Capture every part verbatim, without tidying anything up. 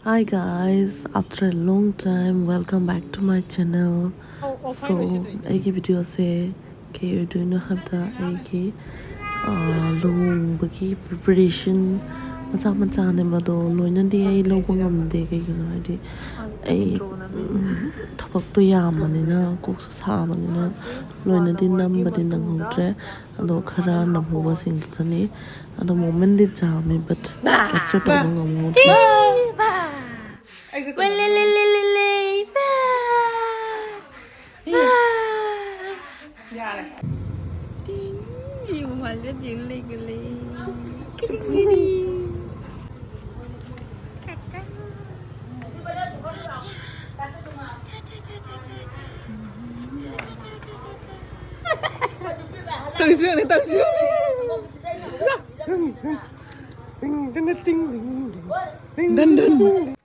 Hi guys, after a long time, welcome back to my channel. So, ꯑꯩꯒꯤ videoꯁꯦ ꯀꯩ ꯑꯣꯏꯗꯣꯏꯅꯣ ꯍꯥꯏꯕꯗ, ꯑꯩꯒꯤ ꯑꯥ, ꯂꯨꯍꯣꯡꯕꯒꯤ preparation ꯃꯆꯥ ꯃꯆꯥꯅꯦꯕ, ꯑꯗꯣ ꯂꯣꯏꯅꯗꯤ ꯑꯩ ꯂꯧꯕ ꯉꯝꯗꯦ꯫ ꯀꯩꯒꯤꯅꯣ ꯍꯥꯏꯗꯤ, ꯑꯩ ꯎꯝ, ꯊꯕꯛꯇꯣ ꯌꯥꯝꯕꯅꯤꯅ ꯀꯣꯛꯁꯨ ꯁꯥꯕꯅꯤꯅ ꯂꯣꯏꯅꯗꯤ ꯅꯝꯕꯗꯤ ꯅꯪꯍꯧꯗ꯭ꯔꯦ꯫ ꯑꯗꯣ ꯈꯔ ꯅꯝꯍꯧꯕꯁꯤꯡꯗꯨꯗꯅꯤ꯫ ꯑꯗꯣ momentꯗꯤ ꯆꯥꯝꯃꯤ, but capture ꯇꯧꯕ ꯉꯝꯍꯧꯗ꯭ꯔꯦ꯫ ꯇꯧꯁꯤꯔꯅꯦ, ꯇꯧꯁꯤꯔꯅꯦ꯫ ꯗꯟ, ꯗꯟ, ꯗꯟ꯫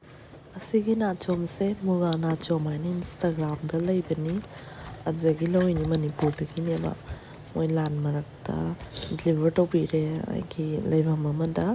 ꯑꯁꯤꯒꯤ ꯅꯥꯆꯣꯝꯁꯦ ꯃꯨꯒꯥ ꯅꯥꯆꯣꯝ ꯍꯥꯏꯅ Instagramꯗ ꯂꯩꯕꯅꯤ, ꯑꯗꯨꯗꯒꯤ ꯂꯧꯔꯤꯅꯤ, ꯃꯅꯤꯄꯨꯔꯗꯒꯤꯅꯦꯕ꯫ ꯃꯣꯏ ꯂꯥꯟ ꯃꯔꯛꯇ deliver ꯇꯧꯕꯤꯔꯦ ꯑꯩꯒꯤ ꯂꯩꯐꯝ ꯑꯃꯗ꯫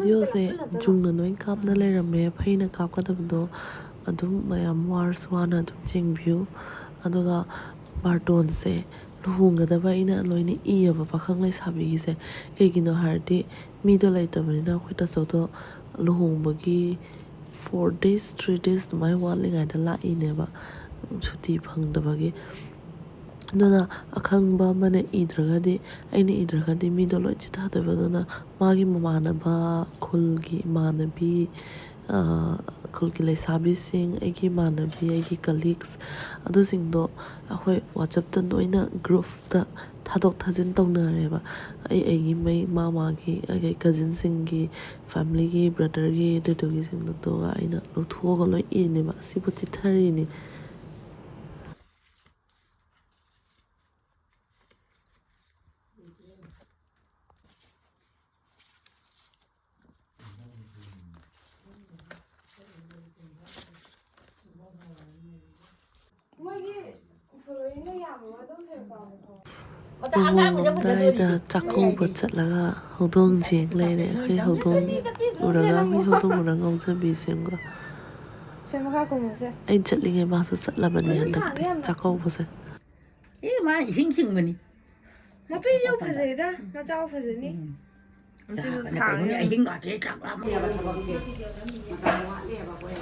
Videoꯁꯦ ꯆꯨꯝꯅ ꯂꯣꯏ ꯀꯥꯞꯅ ꯂꯩꯔꯝꯃꯦ, ꯐꯩꯅ ꯀꯥꯞꯀꯗꯕꯗꯣ꯫ ꯑꯗꯨꯝ ꯃꯌꯥꯝ ꯋꯥꯔꯁꯨ ꯋꯥꯅ ꯑꯗꯨꯝ ꯌꯦꯡꯕꯤꯌꯨ꯫ ꯑꯗꯨꯒ ꯕꯥꯔꯇꯣꯟꯁꯦ ꯂꯨꯍꯣꯡꯒꯗꯕ ꯑꯩꯅ ꯂꯣꯏꯅ ꯏꯌꯦꯕ, ꯄꯥꯈꯪ ꯂꯩꯁꯥꯕꯤꯒꯤꯁꯦ꯫ ꯀꯩꯒꯤꯅꯣ ꯍꯥꯏꯔꯗꯤ, ꯃꯤꯗꯣ ꯂꯩꯇꯕꯅꯤꯅ ꯑꯩꯈꯣꯏ ꯇꯥꯆꯧꯗꯣ ꯂꯨꯍꯣꯡꯕꯒꯤ four days, three days ꯑꯗꯨꯃꯥꯏꯅ ꯋꯥꯠꯂꯤꯉꯩꯗ ꯂꯥꯛꯏꯅꯦꯕ, ꯁꯨꯇꯤ ꯐꯪꯗꯕꯒꯤ꯫ ꯑꯗꯨꯅ ꯑꯈꯪꯕ ꯑꯃꯅ ꯏꯗ꯭ꯔꯒꯗꯤ, ꯑꯩꯅ ꯏꯗ꯭ꯔꯒꯗꯤ ꯃꯤꯗꯣ ꯂꯣꯏ ꯆꯤꯊꯗꯣꯏꯕ꯫ ꯑꯗꯨꯅ ꯃꯥꯒꯤ ꯃꯃꯥꯟꯅꯕ, ꯈꯨꯜꯒꯤ ꯏꯃꯥꯟꯅꯕꯤ, ꯈꯨꯜꯒꯤ ꯂꯩꯁꯥꯕꯤꯁꯤꯡ, ꯑꯩꯒꯤ ꯏꯃꯥꯟꯅꯕꯤ, ꯑꯩꯒꯤ ꯀꯂꯤꯛꯁ, ꯑꯗꯨꯁꯤꯡꯗꯣ ꯑꯩꯈꯣꯏ ꯋꯥꯆꯞꯇ ꯂꯣꯏꯅ ꯒ꯭ꯔꯨꯞꯇ ꯊꯥꯗꯣꯛ ꯊꯥꯖꯤꯟ ꯇꯧꯅꯔꯦꯕ꯫ ꯑꯩ ꯑꯩꯒꯤ ꯃꯩ ꯃꯥ ꯃꯥꯒꯤ ꯑꯩꯒꯤ ꯀꯖꯤꯟꯁꯤꯡꯒꯤ, ꯐꯦꯃꯤꯂꯤꯒꯤ, ꯕ꯭ꯔꯗꯔꯒꯤ, ꯑꯗꯨꯗꯨꯒꯤꯁꯤꯡꯗꯨꯒ ꯑꯩꯅ ꯂꯧꯊꯣꯛꯑꯒ ꯂꯣꯏ ꯏꯅꯦꯕ꯫ ꯁꯤꯕꯨ ꯆꯤꯠꯊꯔꯤꯅꯤ꯫ ꯃꯣꯏꯒꯤ ꯐꯣꯂꯣꯋꯤꯡꯗꯣ ꯌꯥꯝꯃꯦꯕ, ꯑꯗꯨꯝ ꯐꯦꯟ ꯄꯥꯝꯃꯦꯀꯣ꯫ ꯂꯨꯍꯣꯡꯉꯝꯗꯥꯏꯗ ꯆꯥꯛꯀꯧꯕ ꯆꯠꯂꯒ ꯍꯧꯗꯣꯡ ꯌꯦꯡ ꯂꯩꯔꯦ꯫ ꯑꯩꯈꯣꯏ ꯍꯧꯗꯣꯡ ꯎꯔꯒ, ꯑꯩꯈꯣꯏ ꯍꯧꯗꯣꯡ ꯎꯔꯒ ꯉꯥꯎꯖꯕꯤ ꯁꯦꯝꯒ꯫ ꯁꯦ, ꯃꯈꯥ ꯀꯨꯝꯃꯨꯁꯦ꯫ ꯑꯩ ꯆꯠꯂꯤꯉꯩ ꯃꯥꯁꯨ ꯆꯠꯂꯕꯅꯦ ꯃꯁꯤ ꯍꯟꯗꯛꯇꯤ ꯁꯥꯡꯉꯦ ꯌꯥꯝꯅ꯫ ꯆꯥꯛꯀꯧꯕꯁꯦ꯫ ꯑꯦ, ꯃꯥ ꯏꯁꯤꯡ ꯆꯤꯡꯕꯅꯤ꯫ ꯃꯄꯤꯁꯨ ꯐꯖꯩꯗ, ꯃꯆꯥꯁꯨ ꯐꯖꯅꯤ꯫ ꯎꯝ꯫ ꯃꯆꯤꯟꯁꯨ ꯆꯥꯛꯀꯅꯤ, ꯁꯥꯡꯉꯦ꯫ ꯑꯍꯤꯡ ꯀꯥꯁꯦ ꯆꯥꯛ ꯂꯥꯝꯃꯦꯕ ꯊꯕꯛꯁꯦ꯫ ꯃꯇꯝ ꯋꯥꯠꯂꯤꯑꯕ ꯑꯩꯈꯣꯏ꯫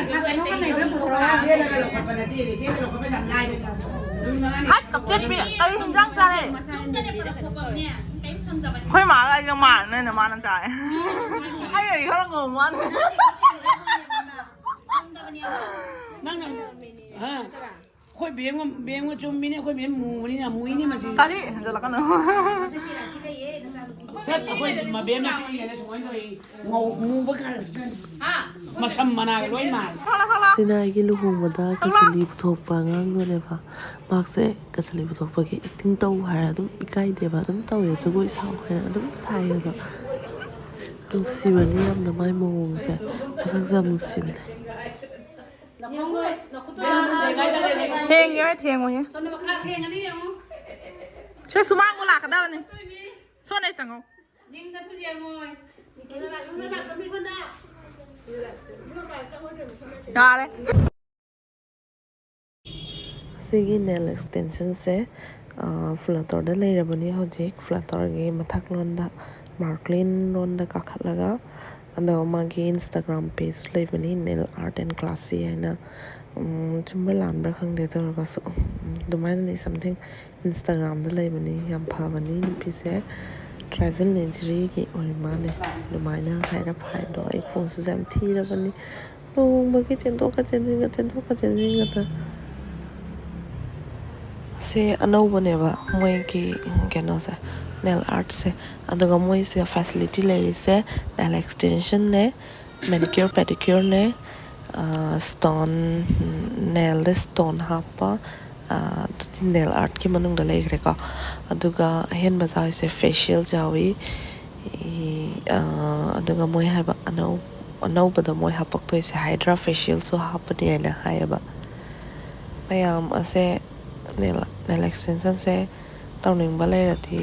ꯀꯩꯅꯣ ꯀꯩꯅꯣ ꯂꯩꯕ꯭ꯔꯥ ꯄꯨꯊꯣꯔꯛꯑꯣ, ꯆꯦꯜꯂꯒ ꯂꯧꯈꯠꯄ ꯅꯠꯇꯦ, ꯆꯦꯜꯂꯒ ꯂꯧꯈꯠꯄ ꯌꯥꯝ ꯂꯥꯏꯕ ꯆꯥꯛ꯫ ꯍꯥꯠ ꯀꯞꯇꯦꯠꯄꯤ, ꯑꯩ ꯍꯤꯟꯖꯥꯡ ꯆꯥꯔꯦ꯫ ꯑꯩꯈꯣꯏ ꯃꯥꯒ ꯑꯩꯒ ꯃꯥꯟꯅꯅ ꯃꯥꯅ ꯆꯥꯔꯦ꯫ ꯑꯩ ꯑꯩ ꯈꯔ ꯉꯧꯕ ꯃꯥꯅ꯫ ꯅꯪꯅ, ꯍꯥ? ꯑꯩꯈꯣꯏ ꯕꯦꯝꯒ, ꯕꯦꯝꯒ ꯆꯨꯝꯃꯤꯅꯦ, ꯑꯩꯈꯣꯏ ꯕꯦꯝ ꯃꯨꯕꯅꯤꯅ, ꯃꯨꯏꯅꯦ ꯃꯁꯤ꯫ ꯀꯔꯤ? ꯍꯦꯟꯖꯜꯂꯛꯀꯅꯨ꯫ ꯆꯠ, ꯑꯩꯈꯣꯏ ꯃꯕꯦꯝꯅ ꯄꯤꯛꯏꯉꯩꯗ ꯁꯨꯃꯥꯏꯅ ꯇꯧꯏ꯫ ꯉꯧ-, ꯃꯨꯕ ꯀꯥꯟꯗ ꯃꯁꯝ ꯃꯅꯥꯒ ꯂꯣꯏ ꯃꯥꯜꯂꯦ꯫ ꯊꯣꯛꯂꯛꯑꯣ, ꯊꯣꯛꯂꯛꯑꯣ꯫ ꯁꯤꯅ ꯑꯩꯒꯤ ꯂꯨꯍꯣꯡꯕꯗ ꯊꯣꯛꯂꯛꯑꯣ꯫ ꯀꯁꯥꯂꯤ ꯄꯨꯊꯣꯛꯄ ꯑꯉꯥꯡꯗꯨꯅꯦꯕ꯫ ꯃꯍꯥꯛꯁꯦ ꯀꯁꯥꯂꯤ ꯄꯨꯊꯣꯛꯄꯒꯤ ꯑꯦꯛꯇꯤꯡ ꯇꯧ ꯍꯥꯏꯔ ꯑꯗꯨꯝ ꯏꯀꯥꯏꯗꯦꯕ, ꯑꯗꯨꯝ ꯇꯧꯋꯦ꯫ ꯖꯒꯣꯏ ꯁꯥꯎ ꯍꯥꯏꯔ ꯑꯗꯨꯝ ꯁꯥꯏꯌꯦꯕ꯫ ꯅꯨꯡꯁꯤꯕꯅꯤ ꯌꯥꯝꯅ ꯃꯥꯏ ꯃꯑꯣꯡꯁꯦ, ꯃꯁꯛꯁꯨ ꯌꯥꯝ ꯅꯨꯡꯁꯤꯕꯅꯦ꯫ ꯊꯦꯡꯉꯦ ꯍꯣꯏ, ꯊꯦꯡꯉꯣꯏꯍꯦ꯫ ꯁꯣꯝꯗ ꯃꯈꯥ ꯊꯦꯡꯉꯅꯤ ꯌꯦꯡꯉꯨ꯫ ꯁꯦ, ꯁꯨꯃꯥꯡꯕꯨ ꯂꯥꯛꯀꯗꯕꯅꯤ꯫ ꯁꯣꯝꯗ ꯆꯪꯉꯣ꯫ ꯅꯤꯡꯗꯁꯨ ꯌꯦꯡꯉꯣꯏ꯫ ꯌꯥꯔꯦ꯫ ꯑꯁꯤꯒꯤ ꯅꯦꯜ ꯑꯦꯛꯁꯇꯦꯟꯁꯟꯁꯦ, ꯑ, ꯐ꯭ꯂꯇꯔꯗ ꯂꯩꯔꯕꯅꯤ ꯍꯧꯖꯤꯛ꯫ ꯐ꯭ꯂꯇꯔꯒꯤ ꯃꯊꯛꯂꯣꯝꯗ, ꯃꯥꯔꯀ꯭ꯂꯤꯟ ꯂꯣꯝꯗ ꯀꯥꯈꯠꯂꯒ, ꯑꯗꯣ ꯃꯥꯒꯤ Instagram page ꯂꯩꯕꯅꯤ, Nail Art and Classy ꯍꯥꯏꯅ꯫ ꯎꯝ, ꯆꯨꯝꯕ꯭ꯔꯥ ꯂꯥꯟꯕ꯭ꯔꯥ ꯈꯪꯗꯦ, ꯑꯗꯨ ꯑꯣꯏꯔꯒꯁꯨ, ꯎꯝ, ꯑꯗꯨꯃꯥꯏꯅꯅꯤ, something Instagram ꯗ ꯂꯩꯕꯅꯤ꯫ ꯌꯥꯝ ꯐꯕꯅꯤ ꯅꯨꯄꯤꯁꯦ꯫ Tribal injuryꯒꯤ ꯑꯣꯏꯔ ꯃꯥꯜꯂꯦ꯫ ꯑꯗꯨꯃꯥꯏꯅ ꯍꯥꯏꯔꯞ ꯍꯥꯏꯗꯣ ꯑꯩ ꯈꯣꯡꯁꯤꯁꯨ ꯌꯥꯝ ꯊꯤꯔꯕꯅꯤ꯫ ꯂꯨꯍꯣꯡꯕꯒꯤ ꯆꯦꯟꯊꯣꯛꯀ ꯆꯦꯟꯁꯤꯟꯒ ꯆꯦꯟꯊꯣꯛꯀ ꯆꯦꯟꯁꯤꯟꯒꯗ꯫ ꯁꯦ ꯑꯅꯧꯕꯅꯦꯕ ꯃꯣꯏꯒꯤ ꯀꯩꯅꯣꯁꯦ, ꯅꯦꯜ ꯑꯥꯔꯠꯁꯦ꯫ ꯑꯗꯨꯒ ꯃꯣꯏꯁꯦ ꯐꯦꯁꯤꯂꯤꯇꯤ ꯂꯩꯔꯤꯁꯦ ꯅꯦꯜ ꯑꯦꯛꯁꯇꯦꯟꯁꯟꯅꯦ, ꯃꯦꯅꯤꯀ꯭ꯌꯣꯔ ꯄꯦꯗꯤꯀ꯭ꯌꯣꯔꯅꯦ, ꯁ꯭ꯇꯣꯟ, ꯅꯦꯜꯗ ꯁ꯭ꯇꯣꯟ ꯍꯥꯞꯄ, ꯑꯗꯨꯗꯤ ꯅꯦꯜ ꯑꯥꯔꯠꯀꯤ ꯃꯅꯨꯡꯗ ꯂꯩꯈ꯭ꯔꯦꯀꯣ꯫ ꯑꯗꯨꯒ ꯑꯍꯦꯟꯕ ꯌꯥꯎꯔꯤꯁꯦ ꯐꯦꯁꯤꯌꯦꯜ ꯌꯥꯎꯏ꯫ ꯑꯗꯨꯒ ꯃꯣꯏ ꯍꯥꯏꯕ ꯑꯅꯧ ꯑꯅꯧꯕꯗ ꯃꯣꯏ ꯍꯥꯞꯄꯛꯇꯣꯏꯁꯦ ꯍꯥꯏꯗ꯭ꯔꯥ ꯐꯦꯁꯤꯌꯦꯜꯁꯨ ꯍꯥꯞꯄꯅꯤ ꯍꯥꯏꯅ ꯍꯥꯏꯌꯦꯕ꯫ ꯃꯌꯥꯝ ꯑꯁꯦ ꯅꯦꯜ ꯅꯦꯜ ꯑꯦꯛꯁꯇꯦꯟꯁꯟꯁꯦ ꯇꯧꯅꯤꯡꯕ ꯂꯩꯔꯗꯤ꯫